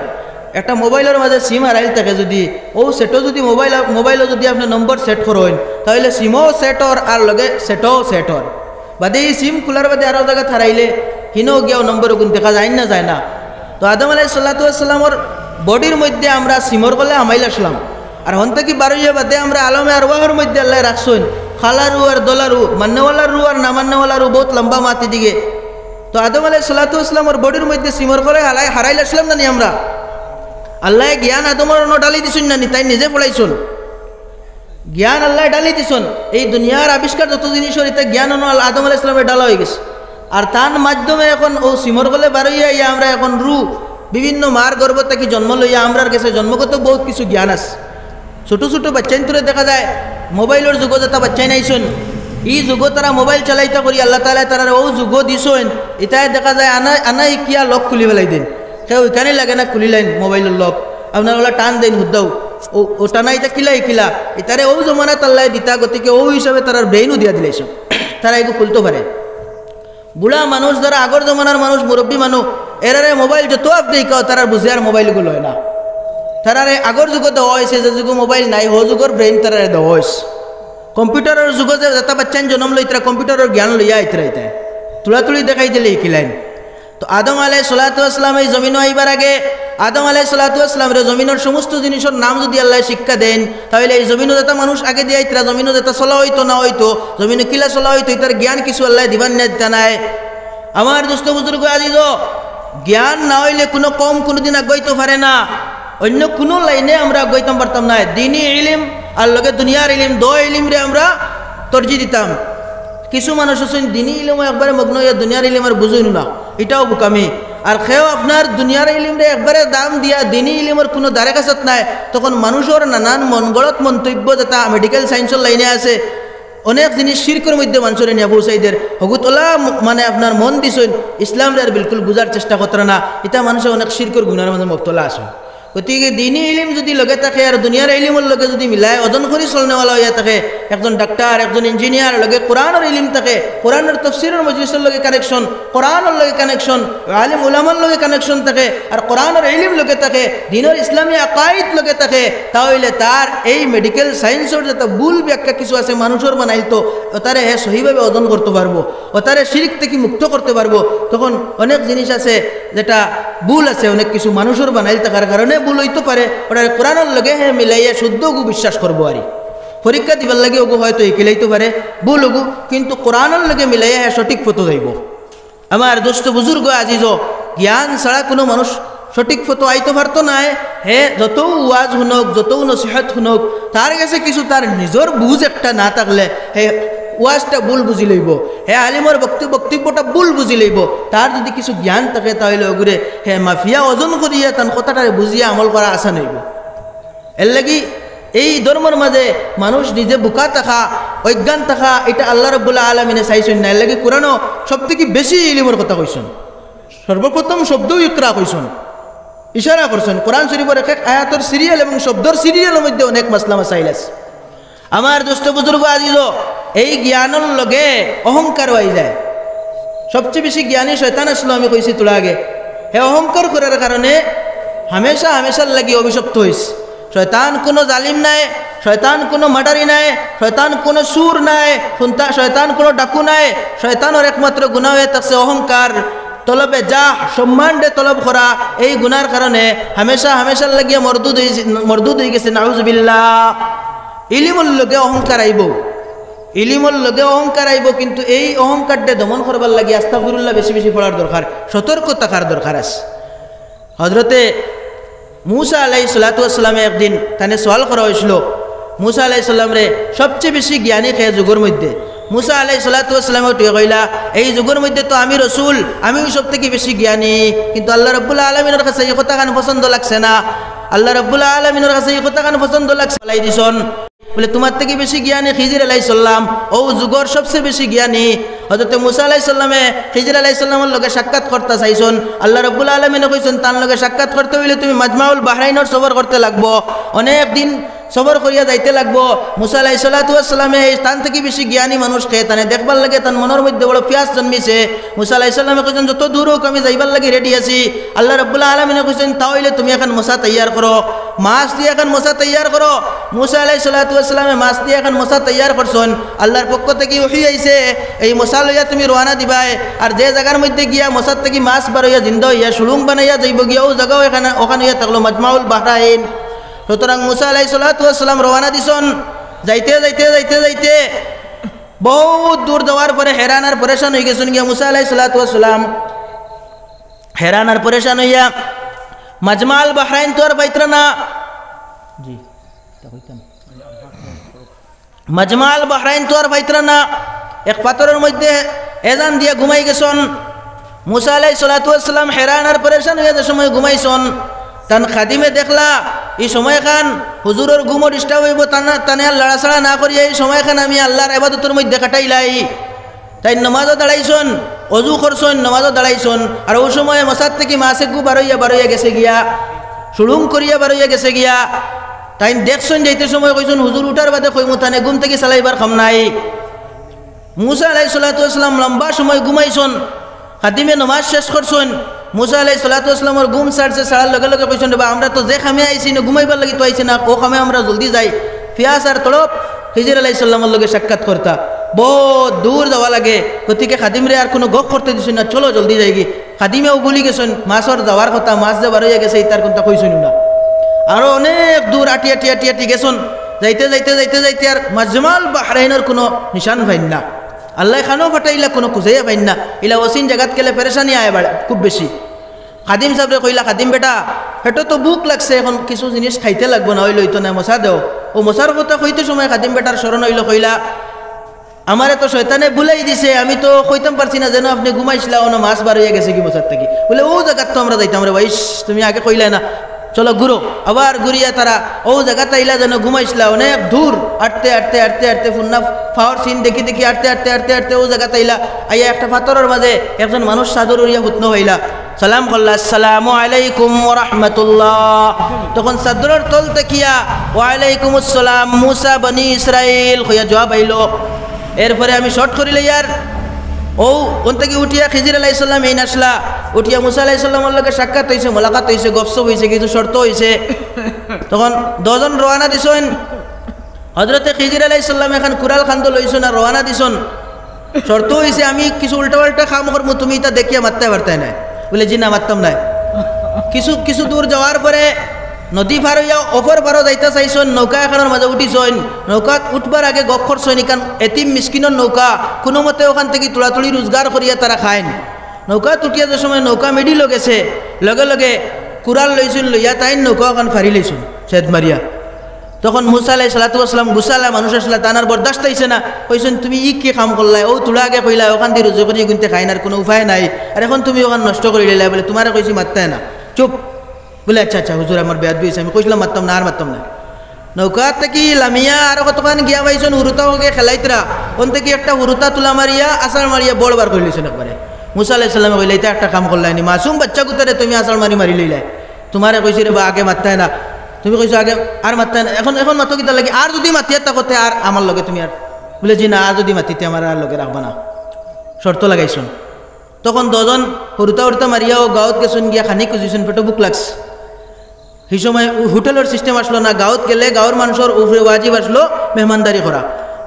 একটা মোবাইলর মাঝে SIM হারাইল থাকে যুদি, অউ সেটও যুদি মোবাইল, মোবাইলও যুদি আপনে নম্বর set করইন, তাইলে SIMও set অর আর লগে সেটও set অর। বাদে ই SIM খুলার বাদে আরো জাগাত হারাইলে হিনো গিয়াও নম্বর অগুন দেখা যায় না, যায় না? তো আদম আলাইহিস সালাতু ওয়াস সালামর bodyর মধ্যে আমরা SIMর গলে হামাইল আসলাম। আর হন থাকি বারইয়া বাদে আমরা আলমে আরওয়াহর মধ্যে আল্লায় রাখছইন। কালা রু আর ধলা রু, মাননেওয়ালার রু আর না মাননেওয়ালার রু, বউত লম্বা মাত ইদিকে। তো আদম আলাইহিস সালাতু ওয়াস সালামর bodyর মধ্যে SIMর গলে হারাই-, হারাইল আসলাম না নি আমরা? আল্লায় জ্ঞান আদমর অনো ঢালি দিছইন না নি, তাইন নিজে পড়াইছইন। জ্ঞান আল্লায় ঢালি দিছইন। এই দুনিয়ার আবিষ্কার যত জিনিস অর, ইতা জ্ঞান অনো আল-, আদম আলাইহিস সালামরে ঢালা অইগেছে। আর তান মাধ্যমে এখন অউ SIMর গলে বারইয়া আইয়া আমরা এখন রু, বিভিন্ন মার গর্ভ থাকি জন্ম লইয়া আমরার গেছে জন্মগত বউত কিছু জ্ঞান আছে। ছোট ছোট বাচ্চাইন্তরে দেখা যায় মোবাইলর যুগো যেতা বাচ্চাইন আইছইন, ই যুগো তারা মোবাইল চালাইতা করি আল্লাহ তাআলায় তারারে অউ যুগো দিছইন। ইতায় দেখা যায় আনা, আনা ইকিয়া lock খুলি ফালাই দেইন। কেউ ইখানে লাগে না, খুলিলাইন মোবাইলর lock, আপনার অলা টান দেইন হুদ্দাউ। অউ, অউ টানা ইতা কিলা ইকিলা, ইতারে অউ জমানাত আল্লায় দিতা, গতিকে অউ হিসাবে তারার brainও দিয়া দিলাইছইন, তারা এগু খুলতো পারে। বুড়া মানুষ, যারা আগর জমানার মানুষ, মুরব্বি মানুষ, এরারে মোবাইল যত আপনে ইকাও, তারার বুঝে আর মোবাইল অগু লয় না। তারারে আগর যুগো দেওয়া অইছে, যে যুগো মোবাইল নাই, হউ যুগর brain তারারে দেওয়া অইছে। কম্পিউটারর যুগো যে যেতা বাচ্চাইন জনম লইতরা, কম্পিউটারর জ্ঞান লইয়া আইতরা ইতায়। তুড়াতুড়ি দেখাই দিলে ইকিলাইন। তো আদম আলাইহিস সালাতু ওয়াস সালাম এই জমিনো আইবার আগে আদম আলাইহিস সালাতু ওয়াস সালামরে জমিনর সমস্ত জিনিসর নাম যুদি আল্লায় শিক্ষা দেইন, তাইলে এই জমিনো যেতা মানুষ আগেদি আইতরা, জমিনো যেতা চলা অইতো না অইতো, জমিনো কিলা চলা অইতো, ইতার জ্ঞান কিছু আল্লায় দিবা না নি দিতা নায়। আমার দোস্ত বুজুর্গ আজিজ, জ্ঞান না অইলে কুনু কওম কুনুদিন আগুয়াইতো পারে না। অইন্য কুনু লাইনে আমরা আগুয়াইতাম পারতাম নায়। দ্বীনি ইলিম আর লগে দুনিয়ার ইলিম, দুই ইলিমরে আমরা তরজি দিতাম। কিছু মানুষ আছইন দ্বীনি ইলিমো একবারে মগ্ন অইয়া দুনিয়ার ইলিম আর বুঝইন না, ইটাও বুকামি। আর কেউ আপনার দুনিয়ার ইলিমরে একবারে দাম দিয়া দ্বীনি ইলিমর কুনু ধারে কাছত নায়, তখন মানুষর নানান মনগড়ত মন্তব্য যেতা মেডিকেল সায়েন্সর লাইনে আছে, অনেক জিনিস শিরকর মধ্যে মানষরে নিয়া পৌঁছাই দের। হগুত অলা ম-, মানে আপনার মন দিছইন, ইসলামরে আর বিলকুল বুঝার চেষ্টা করতরা না। ইতা মানষে অনেক শিরকর গুনার মাঝে মুবতলা আছইন। গতিকে দ্বীনি ইলিম যুদি লগে থাকে আর দুনিয়ার ইলিমর লগে যুদি মিলায় ওজন করি চলনেওয়ালা অইয়া থাকে, একজন ডাক্তার, একজন ইঞ্জিনিয়ার, লগে কোরআনর ইলিম থাকে, কোরআনর তফসিরর মজলিসর লগে connection, কোরআনর লগে connection, আলিম উলামার লগে connection থাকে, আর কোরআনর ইলিম লগে থাকে, দ্বীনর ইসলামী আকাইদ লগে থাকে, তা অইলে তার এই মেডিকেল সায়েন্সর যেতা ভুল ব্যাখ্যা কিছু আছে মানুষর বানাইলতো, অতারে হে সহিভাবে ওজন করতো পারবো, অতারে শিরিক থাকি মুক্ত করতো পারবো। তখন অনেক জিনিস আছে যেতা ভুল আছে, অনেক কিছু মানুষর বানাইল থাকার কারণে ভুল অইতো পারে, অতারে কোরআনর লগে হে মিলাইয়া শুদ্ধ অগু বিশ্বাস করবো আরি। পরীক্ষা দিবার লাগি অগু হয়তো ইকিলাইতো পারে, ভুল অগু, কিন্তু কোরআনর লগে মিলাইয়া হে সঠিক পথো যাইবো। আমার দোস্ত বুজুর্গ আজিজ, জ্ঞান ছাড়া কুনু মানুষ সঠিক পথো আইতো পারতো নায়। হে যতউ ওয়াজ হুনউক, যতউ নসিহত হুনউক, তার গেছে কিছু তার নিজর বুঝ একটা না থাকলে হে ওয়াজটা ভুল বুঝি লইবো, হে আলিমর বক্ত-, বক্তব্যটা ভুল বুঝি লইবো। তার যুদি কিছু জ্ঞান থাকে তা অইলে অগুরে হে মাপিয়া ওজন করিয়া তান কথাটারে বুঝিয়া আমল করা আসান অইবো। এরলাগি এই ধর্মর মাঝে মানুষ নিজে বুকা থাকা, অজ্ঞান থাকা, ইটা আল্লাহ রাব্বুল আলামিনে চাইছইন না। এরলাগি কোরআনো সব থাকি বেশি ইলিমর কথা কইছইন। সর্বপ্রথম শব্দউ ইকরা কইছইন, ইশারা করছইন। কোরআন শরীফর এক এক আয়াতর serial এবং শব্দর serialর মধ্যে অনেক মাসলা মাসাইল আছে। আমার দোস্ত বুজুর্গ আজিজ, এই জ্ঞানর লগে অহংকার অই যায়। সবচে বেশি জ্ঞানী শয়তান আছলো, আমি কইছি তুলা আগে। হে অহংকার করার কারণে হামেশা হামেশার লাগি অভিশপ্ত অইছে। শয়তান কুনু জালিম নায়, শয়তান কুনু মার্ডারি নায়, শয়তান কুনু চুর নায়, কুনতা-, শয়তান কুনু ডাকু নায়। শয়তানর একমাত্র গুনা অইয়া থাকছে অহংকার, তলবে জাহ, সম্মানরে তলব করা। এই গুনার কারণে হামেশা হামেশার লাগিয়া মরদুদ অই-, মরদুদ অইগেছে, নাউজুবিল্লাহ। ইলিমর লগে অহংকার আইবো, ইলিমর লগে অহংকার আইবো, কিন্তু এই অহংকাররে দমন করবার লাগি আস্তাগফিরুল্লাহ বেশি বেশি পড়ার দরকার, সতর্ক থাকার দরকার আছে। হজরতে মুসা আলাইহিস সালাতু ওয়াস সালামে একদিন তানে সওয়াল করা অইছিল, মুসা আলাইহিস সালামরে সবচে বেশি জ্ঞানী কে যুগর মধ্যে? মুসা আলাইহিস সালাতু ওয়াস সালামে উঠিয়া কইলা, "এই যুগর মধ্যে তো আমি রসুল, আমিউ সব থাকি বেশি জ্ঞানী।" কিন্তু আল্লাহ রাব্বুল আলামিনর কাছে ই কথাখান পছন্দ লাগছে না। আল্লাহ রাব্বুল আলামিনর কাছে ই কথাখান পছন্দ লাগছে, ফালাই দিছইন। বলে, "তুমার থাকি বেশি জ্ঞানী খিজির আলাইহিস সালাম, অউ যুগর সবচে বেশি জ্ঞানী।" হযরতে মুসা আলাইহিস সালামে খিজির আলাইহিস সালামর লগে সাক্ষাৎ করতা চাইছইন। আল্লাহ রাব্বুল আলামিনে কইছইন, "তান লগে সাক্ষাৎ করতে অইলে তুমি মাজমাউল বাহরাইনর সফর করতে লাগবো, অনেক দিন সফর করিয়া যাইতে লাগবো।" মুসা আলাইহিস সালাতু ওয়াস সালামে এই তান থাকি বেশি জ্ঞানী মানুষ কে, তানে দেখবার লাগি তান মনর মধ্যে বড় পিয়াস জন্মিছে। মুসা আলাইহিস সালামে কইছইন, "যত দূর অউক আমি যাইবার লাগি রেডি আছি।" আল্লাহ রাব্বুল আলামিনে কইছইন, "তা অইলে তুমি এখান মশা তৈয়ার করো, মাছ দিয়া এখান মশা তৈয়ার করো।" মুসা আলাইহিস সালাতু ওয়াস সালামে মাছ দিয়া এখান মশা তৈয়ার করছইন। আল্লাহর পক্ষ থাকি ওহী আইছে, "এই মশা লইয়া তুমি রওয়ানা দিবায়, আর যে জাগার মধ্যে গিয়া মশার থাকি মাছ বারইয়া জিন্দা অইয়া সুড়ুং বানাইয়া যাইবো গিয়া, অউ জাগাও এখান, অখান অইয়া থাকলো মাজমাউল বাহরাইন।" সুতরাং মুসা আলাইহিস সালাতু ওয়াস সালাম রওয়ানা দিছইন। যাইতে যাইতে যাইতে যাইতে বউত দূর যাওয়ার পরে হেরান আর পরেশান অইগেছইন গিয়া মুসা আলাইহিস সালাতু ওয়াস সালাম। হেরান আর পরেশান অইয়া মাজমাউল বাহরাইন তো আর পাইতরা না। জি, তা কইতাম। মাজমাউল বাহরাইন তো আর পাইতরা না। এক পাথরর মধ্যে এজান দিয়া ঘুমাই গেছইন। মুসা আলাইহিস সালাতু ওয়াস সালাম হেরান আর পরেশান অইয়া যে সময় ঘুমাইছইন, তান খাদিমে দেখলা, ই সময়খান হুজুরর ঘুমো disturb অইবো, তানা-, তানে আর লড়াচড়া না করিয়া ই সময়খান আমি আল্লাহর ইবাদতর মধ্যে কাটাইলাই। তাইন নমাজও দাঁড়াইছইন, অজু করছইন, নমাজও দাঁড়াইছইন, আর অউ সময় মশার থাকি মাছ এগু বারইয়া, বারইয়া গেছে গিয়া, সুড়ুং করিয়া বারইয়া গেছে গিয়া। তাইন দেখছইন, যাইতে সময় কইছইন, "হুজুর উঠার বাদে কইমু, তানে ঘুম থাকি চালাইবার কাম নাই।" মুসা আলাইহিস সালাতু ওয়াস সালাম লম্বা সময় ঘুমাইছইন, খাদিমে নমাজ শেষ করছইন। মুসা আলাইহিস সালাতু ওয়াস সালামর ঘুম ছাড়ছে, ছাড়ার লগে লগে কইছইন, "রে বা, আমরা তো যে কামে আইছি না, ঘুমাইবার লাগি তো আইছি না, অউ কামে আমরা জলদি যাই।" পিয়াস আর তড়প, খিজির আলাইহিস সালামর লগে সাক্ষাৎ করতা। বউত দূর যাওয়া লাগে, গতিকে খাদিমরে আর কুনু গপ করতে দিছইন না, "চলো জলদি যাইগি।" খাদিমেও ভুলি গেছইন, মাছর যাওয়ার কথা, মাছ যে বারইয়া গেছে, ইতার কুনতা কইছইন না। আরো অনেক দূর আটি আটি আটি আটি গেছইন, যাইতে যাইতে যাইতে যাইতে আর মাজমাউল বাহরাইনর কুনু নিশান পাইন না। আল্লায় খানো ফাটাইলা, কুনু খুঁজাইয়া পাইন না। ইলা অচিন জাগাত গেলে পেরেশানি আয় বাড়ে খুব বেশি। খাদিম সাবরে কইলা, "খাদিম বেটা, পেটো তো ভুক লাগছে, এখন কিছু জিনিস খাইতে লাগবো, না অইলে অইতো নায়, মশা দেও।" অউ মশার কথা কইতে সময় খাদিম বেটার স্মরণ অইলো, কইলা, "আমারে তো শয়তানে ভুলাই দিছে, আমি তো কইতাম পারছি না যেন আপনে ঘুমাইছলা, অনো মাছ বারইয়া গেছে গি মশার থাকি।" বলে, "অউ জাগাত তো আমরা যাইতাম রে বা, ইশ, তুমি আগে কইলায় না, চলো ঘুরো।" আবার ঘুরিয়া তারা অউ জাগাত আইলা যেন ঘুমাইছলা, অনেক দূর আটতে আটতে আটতে আটতে ফুন্না ফাওর সিন দেখি দেখি আটতে আটতে আটতে আটতে অউ জাগাত আইলা। আইয়া একটা পাথরর মাঝে একজন মানুষ চাদর উড়িয়া হুতনো অইলা। সালাম করলা, "আসসালামু আলাইকুম ওয়া রাহমাতুল্লাহ।" তখন চাদরর তল থাকিয়া, "ওয়া আলাইকুম আসসালাম, মুসা বনি ইসরাইল" কইয়া জবাব আইলো। এরপরে আমি short করিলাইয়ার, অউ অন থাকি উঠিয়া খিজির আলাইহিস সালাম এইন আছলা, উঠিয়া মুসা আলাইহিস সালামর লগে সাক্ষাৎ অইছে, মোলাকাত অইছে, গপসপ অইছে, কিছু শর্ত অইছে। তখন দুইজন রওয়ানা দিছইন, হযরতে খিজির আলাইহিস সালাম এখান কুড়াল কান্দো লইছইন আর রওয়ানা দিছইন। শর্ত অইছে, "আমি কিছু উল্টা-পাল্টা কাম করমু, তুমি ইতা দেখিয়া মাততায় পারতায় নায়।" বলে, "জি না, মাততাম নায়।" কিছু, কিছু দূর যাওয়ার পরে নদী পার অইয়া অপর পারো যাইতা চাইছইন, নৌকা এখানর মাঝে উঠিছইন। নৌকাত উঠবার আগে গপ করছইন, "ইখান এতিম মিসকিনর নৌকা, কুনুমতে অখান থাকি তুড়াতুড়ি রুজগার করিয়া তারা খাইন।" নৌকাত উঠিয়া যে সময় নৌকা middle-ও গেছে, লগে লগে কুড়াল লইছইন, লইয়া তাইন নৌকা অখান ফাড়ি লইছইন, ছেদ মারিয়া। তখন মুসা আলাইহিস সালাতু ওয়াস সালাম গুসালা মানুষ আছলা, তান আর বরদাস্ত অইছে না। কইছইন, "তুমি ই কি কাম করলায়? অউ তুড়া আগে কইলায়, অখান দি রুজি করি গুনতে খাইন, আর কুনু উপায় নাই, আর এখন তুমি অখান নষ্ট করিলাইলায়।" বলে, "তুমারে কইছি মাততায় না, চুপ।" বলে, "আচ্ছা, আচ্ছা, হুজুর, আমার বেয়াদবি অইছে, আমি কইছলাম মাততাম না, আর মাততাম না।" নৌকা থাকি লামিয়া আরো কতখান গিয়া পাইছইন, হুরুতা অগে খেলাইতরা, অন থাকি একটা হুরুতা তুলা মারিয়া, আছাড় মারিয়া বড় বার করি লইছইন একবারে। মুসা আলাইহিস সালামে কইলা, "ইতা একটা কাম করলায়নি, মাসুম বাইচ্চা গুতারে তুমি আছাড় মারি মারি লইলায়।" তুমারে কইছি রে বা আগে মাততায় না, তুমি কইছো আগে আর মাততায় না, এখন, এখন মাতো কিতার লাগি? আর যুদি মাতিয়া থাকো তে আর আমার লগে তুমি আর, বলে, "জি না, আর যুদি মাতি তে আমারে আর লগে রাখবা না।" শর্ত লাগাইছইন। তখন দুইজন হুরুতা হুরুতা মারিয়া অউ গাউত গেছইন, গিয়া খানি খুজিছইন, পেটো ভুক লাগছে। হি সময় হো-, হোটেলর system আছলো না, গাউত গেলে গাউর মানষর উপরে ওয়াজিব আছলো মেহমানদারি করা।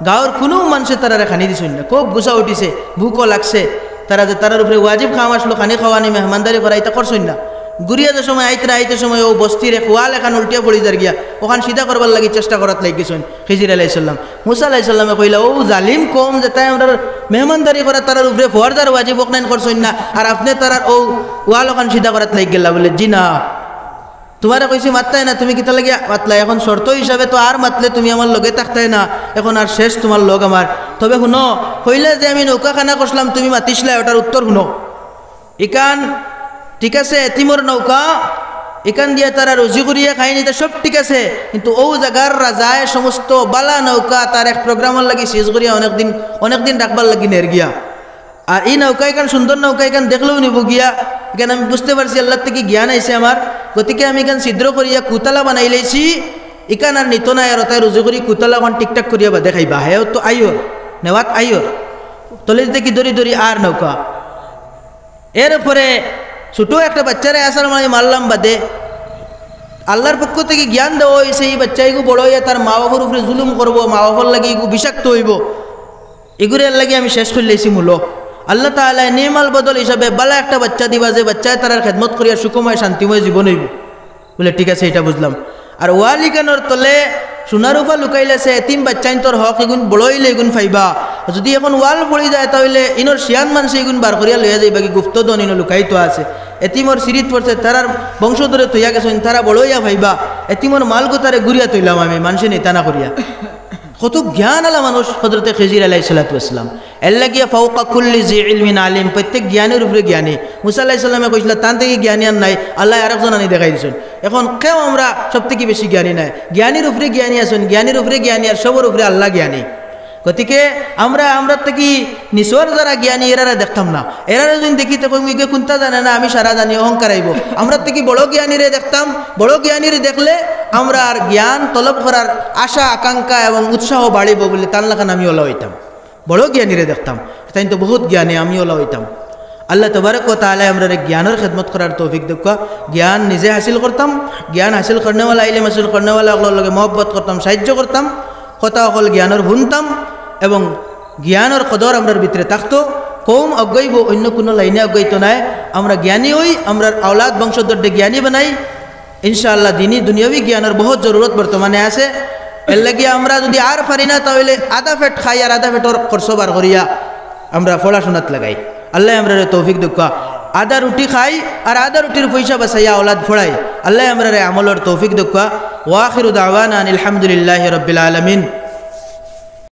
গাউর কুনু মানষে তারারে খানি দিছইন না, খুব গুসা উঠিছে, ভুকও লাগছে। তারা যে তারার উপরে ওয়াজিব কাম আছলো, খানি খাওয়ানি, মেহমানদারি করা, ইতা করছইন না। ঘুরিয়া যে সময় আইতরা, আইতে সময় অউ বস্তির এক ওয়াল এখান উল্টিয়া পড়ি যার গিয়া, অখান সিধা করবার লাগি চেষ্টা করাত লাগি গেছইন খিজির আলাইহিস সালাম। মুসা আলাইহিস সালামে কইলা, "অউ জালিম কওম যেতায় আমরার মেহমানদারি করা, তারার উপরে ফরজ আর ওয়াজিব অখান করছইন না, আর আপনে তারার অউ ওয়াল অখান সিধা করাত লাগি গেলা?" বলে, "জি না।" তুমারে কইছি মাততায় না, তুমি কিতার লাগি মাতলায়? এখন শর্ত হিসাবে তো আর মাতলে তুমি আমার লগে থাকতায় না, এখন আর শেষ তুমার লগ আমার। তবে হুনো, কইলা যে আমি নৌকা খানা করছলাম, তুমি মাতিছলায়, অটার উত্তর হুনো। ইখান ঠিক আছে, এতিমর নৌকা, ইখান দিয়া তারা রুজি করিয়া খাইন, ইতা সব ঠিক আছে, কিন্তু অউ জাগার রাজায় সমস্ত বালা নৌকা তার এক প্রোগ্রামর লাগি সিজ করিয়া অনেক দিন, অনেক দিন রাখবার লাগি নের গিয়া। আর ই নৌকা ইখান সুন্দর নৌকা, ইখান দেখলেউ নিবো গিয়া। ইখান আমি বুঝতে পারছি আল্লার থাকি জ্ঞান আইছে আমার, গতিকে আমি ইখান ছিদ্র করিয়া কুতালা বানাইলাইছি। ইখান আর নিতো নায়, আর অতায় রুজি করি কুতালা অখান ঠিকঠাক করিয়া বাদে খাইবা। হেও তো আইওর, নেওয়াত আইওর, তলেদি থাকি ধরি ধরি আর নৌকা। এরপরে ছোট একটা বাইচ্চারে আছাড় মারি মারলাম বাদে, আল্লার পক্ষ থাকি জ্ঞান দেওয়া অইছে, ই বাইচ্চা ইগু বড় অইয়া তার মা-বাফর উপরে জুলুম করবো, মা-বাফর লাগি ইগু বিষাক্ত অইবো, ইগুরে এরলাগি আমি শেষ করিলাইছি মূলো। আল্লা তাআলায় নেমাল বদল হিসাবে বালা একটা বাইচ্চা দিবা, যে বাইচ্চায় তারার খেদমত করিয়া সুখময় শান্তিময় জীবন অইবো। বুলে, "ঠিক আছে, ইটা বুঝলাম।" আর ওয়াল ইখানর তলে সোনা রুপা লুকাইলাছে, এতিম বাইচ্চাইন্তর হক ইগুন বড় অইলে ইগুন পাইবা। যুদি অখন ওয়াল পড়ি যায়, তা অইলে ইনর শিয়ান মানষে ইগুন বার করিয়া লইয়া যাইবা, কি গুপ্তধন ইনো লুকাইতো আছে। এতিমর সিরিত পড়ছে, তারার বংশধরে থইয়া গেছইন, তারা বড় অইয়া পাইবা। এতিমর মালগুতারে ঘুরিয়া থইলাম আমি, মানষে নিতা না করিয়া। কত জ্ঞান আলা মানুষ হজরতে খিজির আলাইহিস সালাতু ওয়াস সালাম। এরলাগিয়া ফাওকা কুল্লি জি ইলমিন আলিম, প্রত্যেক জ্ঞানীর উপরে জ্ঞানী। মুসা আলাইহিস সালামে কইছিলা, "তান থাকি জ্ঞানী আর নাই, আল্লায় আরেকজন আনি দেখাই দিছইন।" অখন কেউ আমরা সব থাকি বেশি জ্ঞানী নায়, জ্ঞানীর উপরে জ্ঞানী আছইন, জ্ঞানীর উপরে জ্ঞানী, আর সবর উপরে আল্লা জ্ঞানী। গতিকে আমরা, আমরার থাকি নিচর যারা জ্ঞানী, এরারে দেখতাম না। এরারে যুদি দেখি, তে কইমু, "ইগে কুন্তা জানে না, আমি সারা জানি", অহংকার আইবো। আমরার থাকি বড় জ্ঞানীরে দেখতাম, বড় জ্ঞানীরে দেখলে আমরার জ্ঞান তলব করার আশা, আকাঙ্ক্ষা এবং উৎসাহ বাড়িবো বুলে তান লাখান আমি অলা অইতাম। বড় জ্ঞানীরে দেখতাম, তাইন তো বহুত জ্ঞানী, আমি অলা অইতাম। আল্লা তবারক ওয়া তাআলায় আমরারে জ্ঞানর খেদমত করার তৌফিক দেউক্কা। জ্ঞান নিজে হাসিল করতাম, জ্ঞান হাসিল করনেওয়ালা, ইলিম হাসিল করনেওয়ালা অকলর লগে মহব্বত করতাম, সাহায্য করতাম। কথা অকল জ্ঞানর হুনতাম এবং জ্ঞানর কদর আমরার ভিতরে থাকতো। কওম আগাইবো, অইন্য কুনু লাইনে আগাইতো নায়। আমরা জ্ঞানী অই, আমরার আওলাদ বংশধররে জ্ঞানী বানাই। ইনশাআল্লাহ, দিনী দুনিয়াবি জ্ঞানর বহুত জরুরত বর্তমানে আছে। এরলাগি আমরা যুদি আর পারি না, তা অইলে আধা পেট খাই আর আধা পেটর খরচ বার করিয়া আমরা পড়াশুনাত লাগাই। আল্লায় আমরারে তৌফিক দেউক্কা। আধা রুটি খাই আর আধা রুটির পয়সা বাচাইয়া আওলাদ পড়াই। আল্লায় আমরারে আমলর তৌফিক দেউক্কা। ওয়া আখিরু দাওয়ানা আনিল হামদুলিল্লাহি রাব্বিল আলামিন।